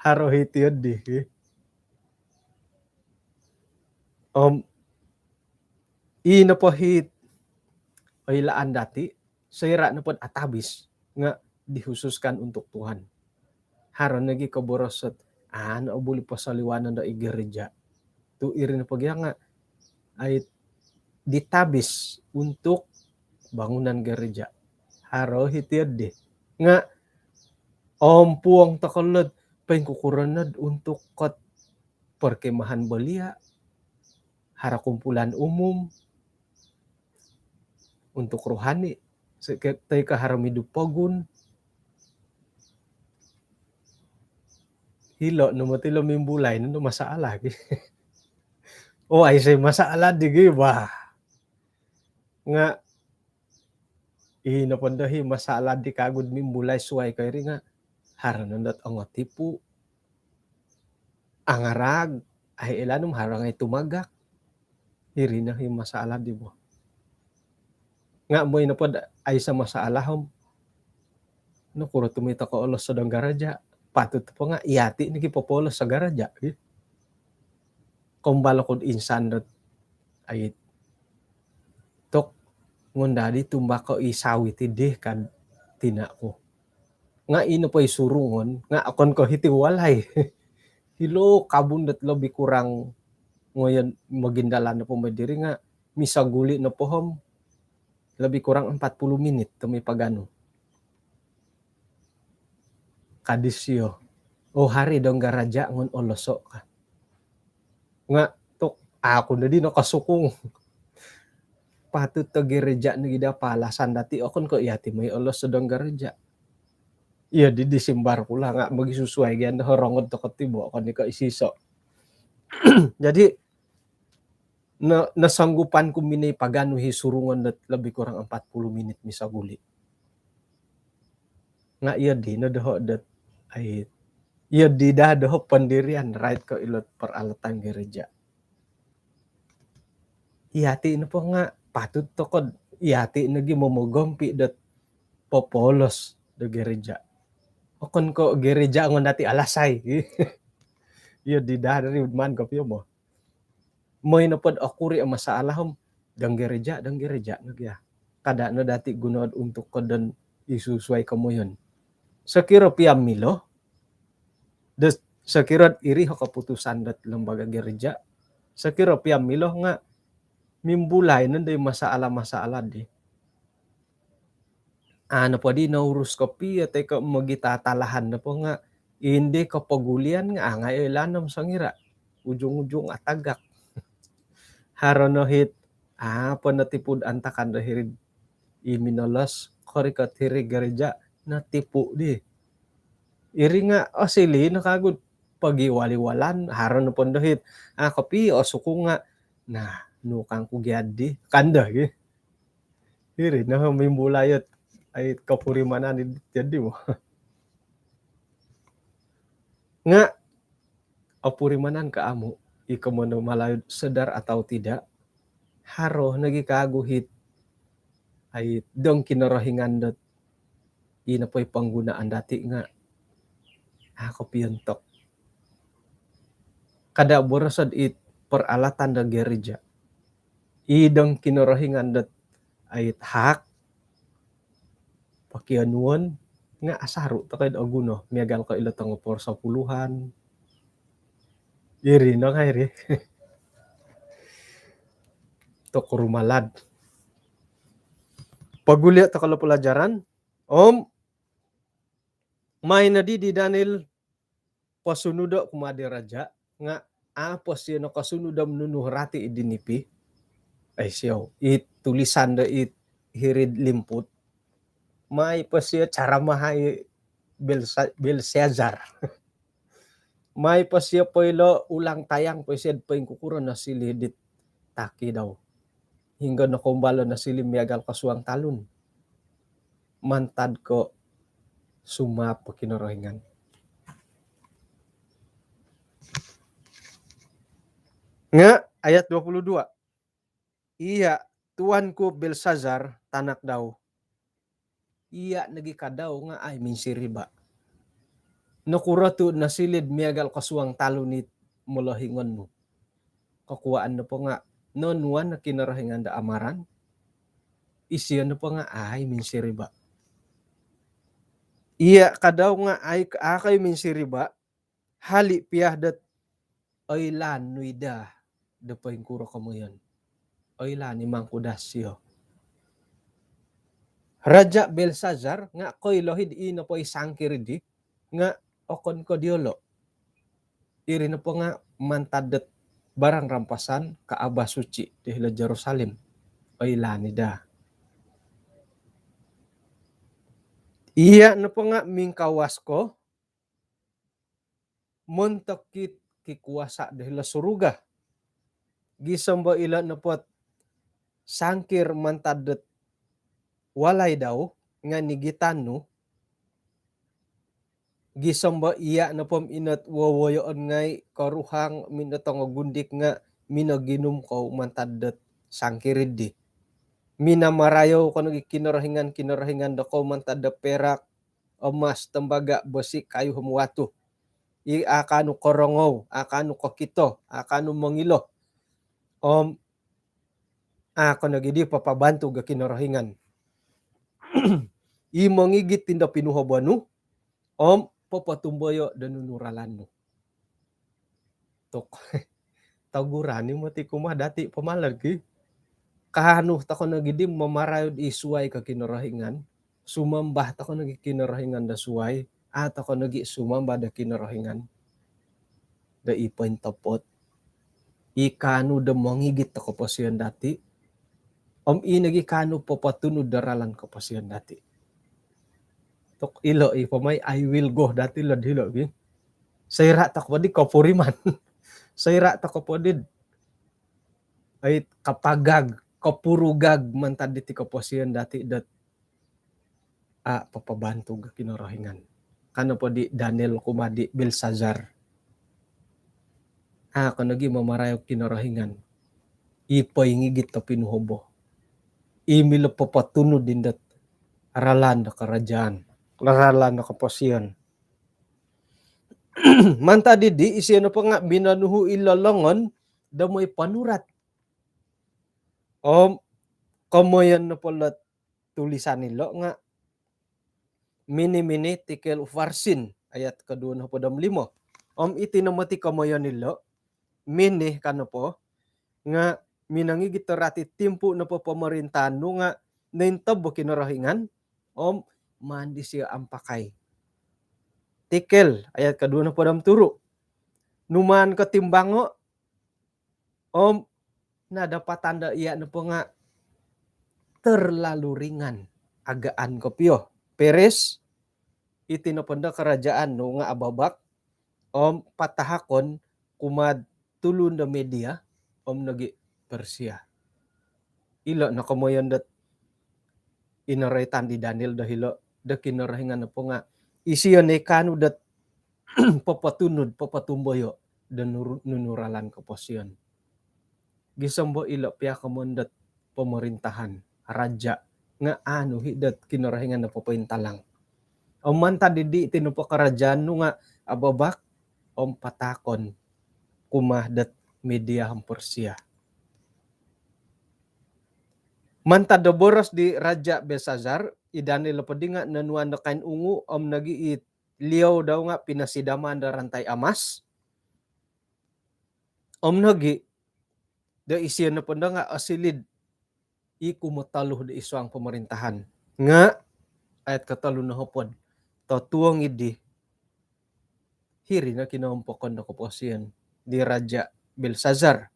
Haro hiti di, eh. Om ino po hit oilaan dati', soira' nopod atabis nga' dikhususkan untuk Tuhan. Haro nogi koboros ot, a' no buli posoliwanon do i gereja. Tu' iri nopo gia nga' ai ditabis untuk bangunan gereja. Haro hiti di. Nga' ompuong toko' lo'd poingkukuro nod untuk kot perkemahan belia, haro kumpulan umum untuk rohani, toi ko' haro midu pogun. Hilo' no moti lo mimbulai no masalah gi. Oh, aiso masalah di gi, bah. Nga' ino pondo hi masalah di kagu'd mimbulai suwai ko iri nga' haro nondo ot ongotipu', angaraag, ai ilanum haro ngai' tumagak. Iri no hi masalah di bo. Nga' moi nopod aiso masalah om, nokuro tu' moi toko' olos do gereja? Patut po nga' iyati' nogi popoolos do gereja, eh. Kombal oku'd insan dot, ai, tok, ngon dadi tumbako' i sawit iddi kad tina' ku. Nga' ino po i surungon nga' okon ko' hiti walai. Hilo' kabun dot lobi kurang ngoyon, mogindalan nopo moi diri nga' misoguli' nopo om lobi kurang empat puluh minit tu' moi paganu. Ka disio, oh, haro i dong gereja ngon oloso' ka. Nga' tok, aku nodi nokosukung. Patut do gereja nogi daa paalasan dati', okon ko' iyati' moi olos do dong gereja. Iyo di, disimbar pula nga' mogisusuai gia do horongod toko' ti bo, okon i ko' isiso'. Jadi no, nosonggupan ku minoi paganu hi surungon dot lobi kurang empat puluh minit misoguli'. Nga' iyo di no doho' dot, ai, iyo di daa doho' pendirian, rait ko' ilo'd peralatan gereja. Iyati' nopo nga' patut toko'd iyati' nogi momogompi' dot popoolos do gereja. Okon ko' gereja ngon dati' alasai. Iyo di daa dari maan kopio mo. Moi nopod okuri' o masalah om, dong gereja, dong gereja no gia. Kada' no dati' gunood untuk ko don i susuai komoyon. Sokiro pia milo, do sokiro iri ho keputusan dot lembaga gereja, sokiro pia milo nga' mimbulai nondo i masalah-masalah di. A' nopo di nourus kopio toi ko' mogitatalahan nopo nga' indi kopogulian nga' a' ngai' oilaan om songira'. Ujung-ujung atagak. Haro no hit, a' po notipu'd antakan do hiri'd i minolos, korikot hiri'd gereja, notipu' di. Iri nga' osiliu no kagu'd pogiwal-iwalan, haro nopo ndo hit, a' kopio osukung nga', nah, nukang ku gia di, ka ndo gi. Iri no mimbulai ot, ai, kopurimanan di jadi mo. Nga' opurimanan ko amu', i komoyon do Malayu sadar atau tidak, haro nogi kagu hit, ai, dong Kinorohingan dot ino po i panggunaan dati' nga' a' kopiontok. Kada' boroso'd it peralatan do gereja. I dong Kinorohingan dot, ai, hak pokionuon nga' asaru' toko' i'd oguno, miagal ko' ilo tongo persepuluhan. Iri no ka iri. Toko rumalad. Poguli' toko lo pelajaran. Om mai nodi di Daniel posunudo' kumaa di raja' nga' a' po sio nokosunud om nunu rati' id nipi. Ai siou, i tulisan do i hiri'd limput. Mai po sio caramahai Belsa-, Belshazzar. Mai po sio poilo ulang tayang po sio'd poingkukuro nosiliu dit taki dau. Hinggo nokoumbal o nosiliu miagal ko suang talun. Mantad ko sumaap o Kinorohingan. Nga' ayat dua puluh dua. Iya, tuanku Belshazzar, tanak dau. Iya nogi ka dau nga' ai minsiriba'. Nokuro tu' nosiliu'd miagal ko suang talun it molohingon nu? Kokuaan nopo nga' nonuan o kinorohingan do amaran, isio nopo nga' ai minsiriba'. Iya ka dau nga' ai, a' kou minsiriba', hali' piya dot oilaan nu i' daa do poingkuro komoyon. Oilaan i' mangku daa sio. Raja' Belshazzar nga' koilo hid i nopo i sangkir iddi nga' okon ko' diyolo'. Iri nopo nga' mantad dot barang rampasan Kaabah Suci di hilo Jerusalem. Oilaan i' daa. Iya nopo nga' mingkawas ko montok it kikuasa' do hilo suruga. Gisom bo ilo' nopo't sangkir mantad dot walai dau nga' nigitan nu, gisom bo iya' nopo om ino't wowoyoon ngai' koruhang mino tongogundik nga' minoginum kou mantad dot sangkir iddi. Minamarayou ko nogi kinorohingan-kinorohingan dokou mantad do perak, emas, tembaga, besi, kayu om watu. I a' kaanu korongou, a' kaanu kokito, a' kaanu mongilo. Om a' ko nogi di papabantug o kinorohingan. I mongigit indo pinuhobo nu om popotumboyo' do nunu ralan nu. Tok. Taguran i' moti kumaa dati' pamalad ki. Kaanu toko nogi di mamarayou id suwai ko kinorohingan, sumambah toko nogi kinorohingan do suwai, a' toko nogi sumambah do kinorohingan do i pointopot. I kaanu do mongigit do koposion dati', om i nogi kaanu popotunud do ralan koposion dati'. Tok ilo' i' po mai, I will go dati' lo'd hilo' ki. Soira' toko po di kopuriman. Soira' toko po di ai kapagag, kopurugag mantad diti koposion dati' dot a' papabantug o kinorohingan. Ka nopo di Daniel kumaa di Belshazzar, a' ko nogi mamarayou kinorohingan i poingigit do pinuhobo, i milo popotunud indot ralan do karajaan, ralan do koposion. Mantad iddi, isio nopo nga' minonuhu' ilo longon do moi ponurat. Om komoyon nopo lot tulisan ilo' nga' mini-mini tikel ufarsin, ayat koduo nohopod om limo. Om iti no moti komoyon ilo', mini ka nopo nga' minongigit do rati timpu nopo pomorintaan nu nga' nointob o Kinorohingan om maan disio ampakai. Tikel, ayat koduo nohopod om turu'. Numaan ko timbango' om nadapatan do iya' nopo nga' terlalu ringan, agaan kopio. Peres, iti nopo ndo karajaan nu nga' ababak om patahakon kumaa'd tulun do Media om nogi' Persia. Ilo' no komoyon dot inoroitan di Daniel do hilo' do Kinorohingan nopo nga' isio no i kaanu dot popotunud, popotumboyo' do nuru-, nunu ralan koposion. Gisom bo ilo' piya komoyon dot pomorintahan, raja', nga' aanu hi' dot Kinorohingan do popointalang. Om mantad iddi, iti nopo karajaan nu nga' ababak om patahakon kumaa dot Media om Persia. Mantad do boros di Raja' Belshazzar, i Daniel nopo di nga' nonuan do kain ungu om nogi' i liou dau nga' pinosidaman do rantai amas. Om nogi' do isio nopo ndo nga' osilid i kumotoluh do id suang pomorintahan. Nga' ayat kotolu nohopod, totuong iddi, hiri no kinoompokon do koposion di Raja' Belsazar.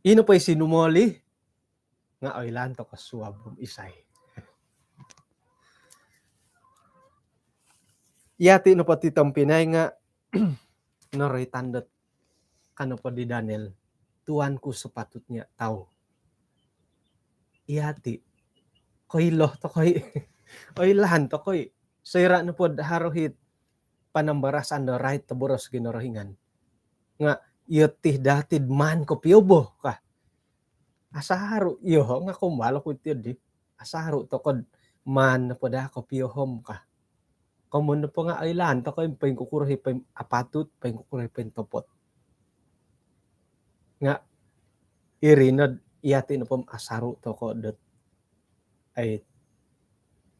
Ino po i sinumoli, nga' oilaan toko' suab om isai. Iyati' nopo ti tompinai nga' noroitan dot, ka nopo di Daniel, "Tuanku sepatutnya tahu." Iyati', koilo toko' i', oilaan toko' i'. Soira' nopod haro hit panambarasan do rait do boros Kinorohingan, nga' iyo ti dati'd maan kopio bo ka. Asaru', iyoho' nga' kombalo ku ti di. Asaru' toko'd maan nopo daa kopio om ka. Komoyon nopo nga' oilaan toko' i' poingkukuro i' poin apatut, poingkukuro i' pointopot. Nga' iri nod iyati' nopo om asaru' toko' dot ai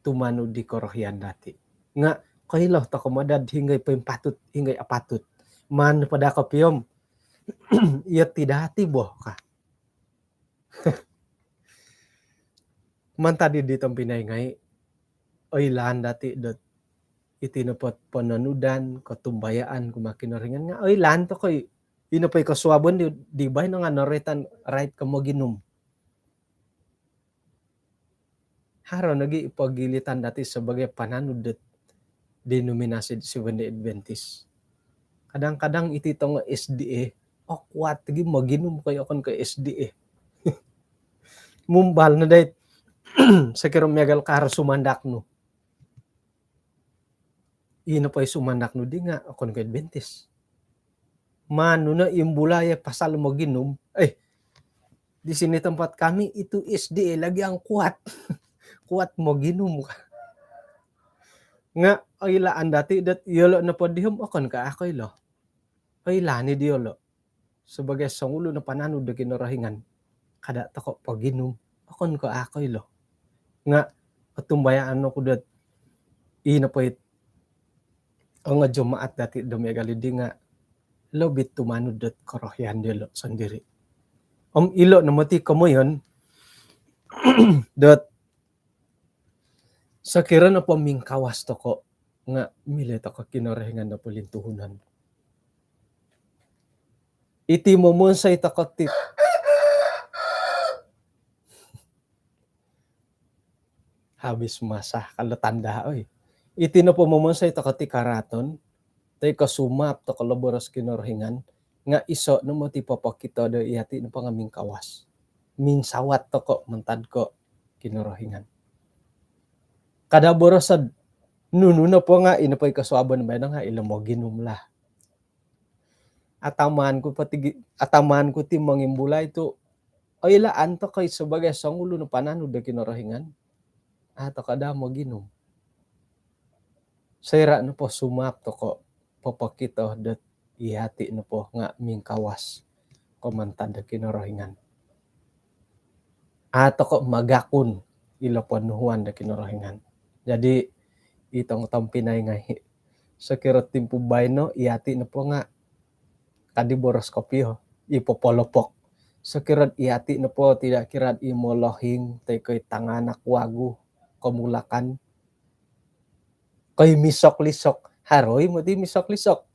tumanud di korohian dati'. Nga' koilo toko' mada'd hinonggo i' poimpatut, hinonggo i' apatut. Maan nopo daa kopio om iyo ti dati' bo ka. Mantad iddi tompinai ngai', oilaan dati' dot iti nopo pononudan, kotumbayaan kumaa Kinorohingan nga' oilaan toko' i'. Ino po i kosuabon di, di baino nga' noroitan rait ko' moginum. Haro nogi' pogilitan dati' sabagai pananud dot denominasi Seventh Day Adventist. Kadang-kadang iti tongo S D A, oh, kuat gi moginum ko i' okon ko' S D A. Mumbal no dait, sokiro miagal ka haro sumandak nu. Ino po i sumandak nu di nga' okon ko' Adventist. Maan nu no imbulai pasal moginum. Eh, di sini tempat kami itu S D A lagi yang kuat. Kuat moginum. Nga' oilaan dati' dot iyolo' nopo di om okon ko' a' koilo. Oilaan i' diyolo' sabagai songulun o pananud do Kinorohingan, kada' toko' poginum, okon ko' a' koilo. Nga' otumbayaan oku dot ii nopo it ongo jemaat dati' do miagal iddi nga' lobi tumanud dot korohian diyolo' sondiri'. Om ilo' no moti komoyon dot sokiro nopo mingkawas toko' nga' milo toko' Kinorohingan do polintuhunon. Iti momonsoi toko' ti, habis masa kalau tanda, oi. Iti nopo momonsoi toko' ti karaaton, toi ko' sumaap toko' lo boros Kinorohingan, nga' iso' no moti popokito do iyati' nopo nga' mingkawas. Minsawat toko' mantad ko' Kinorohingan. Kada' boroso'd nunu nopo nga' ino po i kosuabon baino nga' ilo moginum lah. Atamaan ku poti gi-, atamaan ku ti mongimbulai tu' oilaan toko' i' sabagai songulun o pananud do Kinorohingan, a' toko' daa moginum. Soira' nopo sumaap toko' popokito dot iyati' nopo nga' mingkawas ko' mantad do Kinorohingan, a' toko' magakun ilo ponuhuan do Kinorohingan. Jadi' i tongo tompinai ngai', sokiro timpu baino iyati' nopo nga' kadi' boros kopio i popolopok. Sokiro'd iyati' nopo tidak kira'd i molohing toi ko' i tanganak wagu, komulakan, ko' i misok-lisok, haro i moti misok-lisok.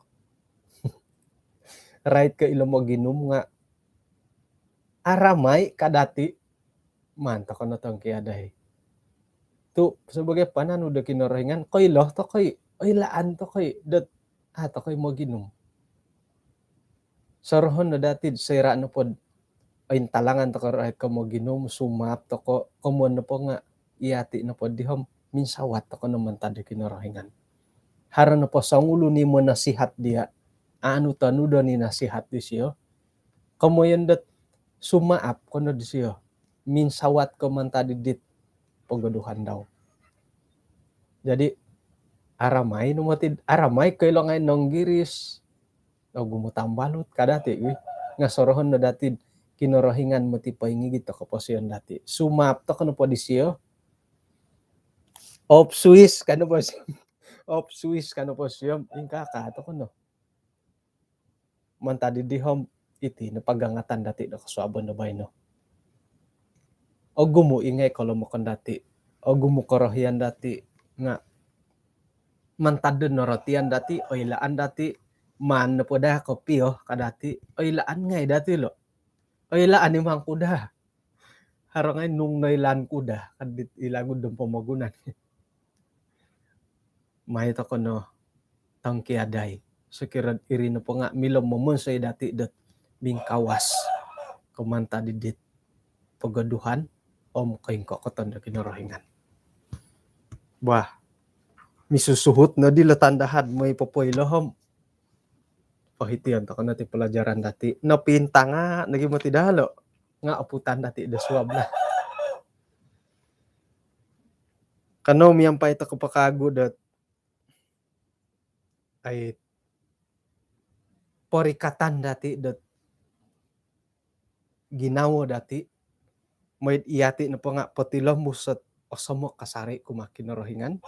Rait ko' ilo moginum nga' aramai ka dati', maan toko' no tongkiadai. Tu' sabagai pananud do Kinorohingan, koilo toko' i', oilaan toko' i' dot a' toko' i' moginum. Sorohon no dati'd soira' nopod ointalangan toko' rait ko' moginum, sumaap toko', komoyon nopo nga' iyati' nopod di om minsawat toko' no mantad do Kinorohingan. Haro nopo songulun i monasihat diya', a' nu tonudon i nasihat disiyo, komoyon dot sumaap ko no disiyo, minsawat ko mantad id dit pogoduhan dau. Jadi' aramai no moti, aramai koilo ngai' nonggiris, ogumu tambalut ka dati' wi. Nga' sorohon no dati'd Kinorohingan moti poingigit do koposion dati'. Sumaap toko' nopo disiyo, off switch ka nopo si-, off switch ka nopo siyo, ingkaa toko' no. Mantad iddi om iti no pagangatan dati do kosuabon do baino. Ogumu i ngai kolomokon dati, ogumu korohian dati, nga mantad do norotian dati, oilaan dati, maan nopo daa kopio ka dati, oilaan ngai dati lo. Oilaan i mangku daa. Haro ngai nung noilaan ku daa, ka dit i lagu do pomogunan. Mai toko no tongkiadai. Sokiro iri nopo nga milo momonsoi dati dot mingkawas ko mantad dit pogoduhan om koingkokoton do Kinorohingan. Bah, misusuhut no dilo tandahad moi popoilo om pohition toko no ti pelajaran dati. Nopintanga nogi moti daa lo. Nga oputan dati do suab lah. Kano miampai toko po kagu dot ai porikatan dati dot ginawo dati, moid iyati nopo nga potilombus ot osomok kasari kumaa Kinorohingan.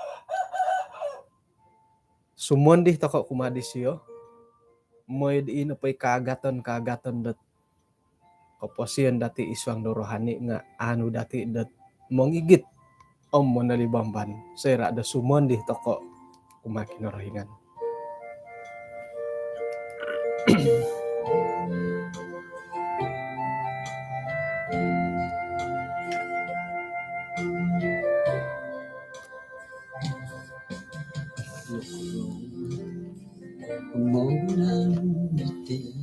Sumondi toko kumaa disio, moid i nopo i kaagaton-kaagaton dot koposion dati id suang do rohani nga anu dati dot mongigit om monolibamban soira do sumondi toko kumaa Kinorohingan. Mogunan diti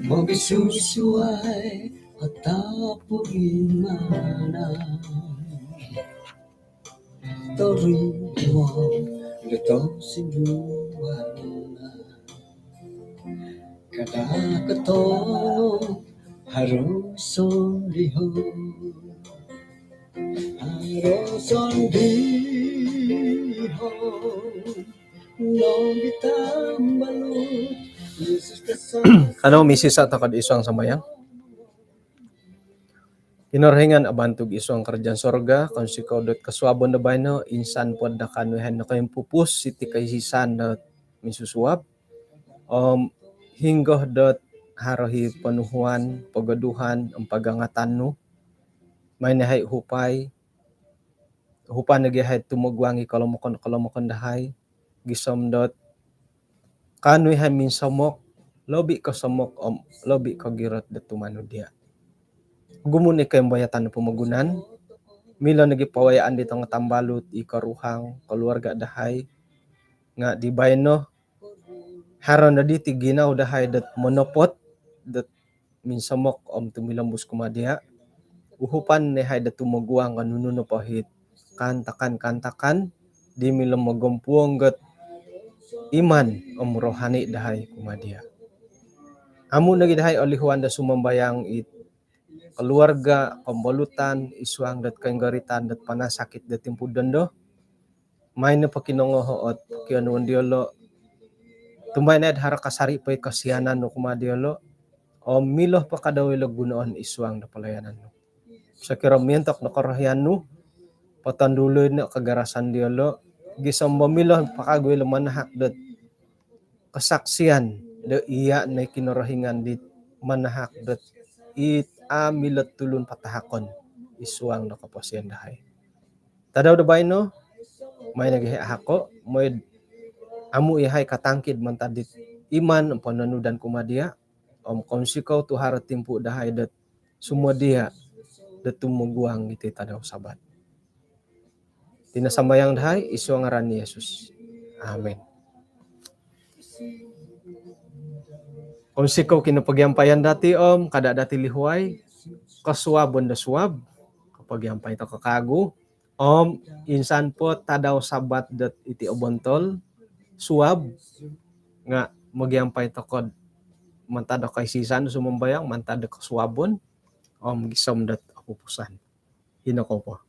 mogisusuai atapu imana. Tori mo geto sinduana. Kada keto harus sondiho. Harus sondiho. Nong ditambalut Yesus kesan. Kano misisa toko id suang sambayang. Kinorohingan abantug id suang kerajaan sorga, kounsikou dot kosuabon do baino, insan po do kaanu ihai nokoimpupus iti koisisan dot minsusuab. Om hinggo dot haro i ponuhuan, pogoduhan, om pagangatan nu, mai no ihai uhupai, uhupan nogi ihai tumoguang i kolomokon-kolomokon dahai, gisom dot kaanu ihai minsomok, lobi kosomok om lobi kogirot do tumanud dia. Ogumu no i koimbayatan do pomogunan, milo nogi pawayaan di tongo tambalut, i koruhang, keluarga dahai, nga di baino haro no diti ginawo dahai dot monopot, dot minsomok om tumilombus kumaa dia. Uhupan no ihai dot tumoguang ka nunu nopo it kaantakan-kaantakan di milo mogompuong dot iman om rohani dahai kumaa dia. Amu nogi dahai olihuan do sumambayang it keluarga, kombolutan, id suang dot koinggoritan dot panasakit dot timpu dondo. Mai no pokinongoho ot pokionuon diolo. Tumbai no id haro kasari po i kosianan nu kumaa diolo. Om milo po kadau ilo gunoon id suang do pelayanan nu. Sokiro miontok no korohian nu, potondului no kagarasan diolo, gisom do milo po kagu ilo manahak dot kesaksian do iya no i Kinorohingan dit manahak dot it a milo tulun patahakon id suang do koposion dahai. Tadau do baino, mai nogi ihai ahako, moid amu ihai katangkid mantad dit iman om pononudan kumaa dia, om kounsikou tu haro timpu dahai dot sumodia dot tumoguang iti tadau Sabat. Iti no sambayang dahai id suang ngaran Yesus. Amin. Kounsikou kinopogiampayan dati om kada dati lihuai kosuabon do suab, kopogiampai toko kagu, om insan po tadau Sabat dot iti obontol suab, nga mogiampai toko mantad do koisisan sumambayang, mantad do kosuabon om gisom dot opupusan. Ino ko po.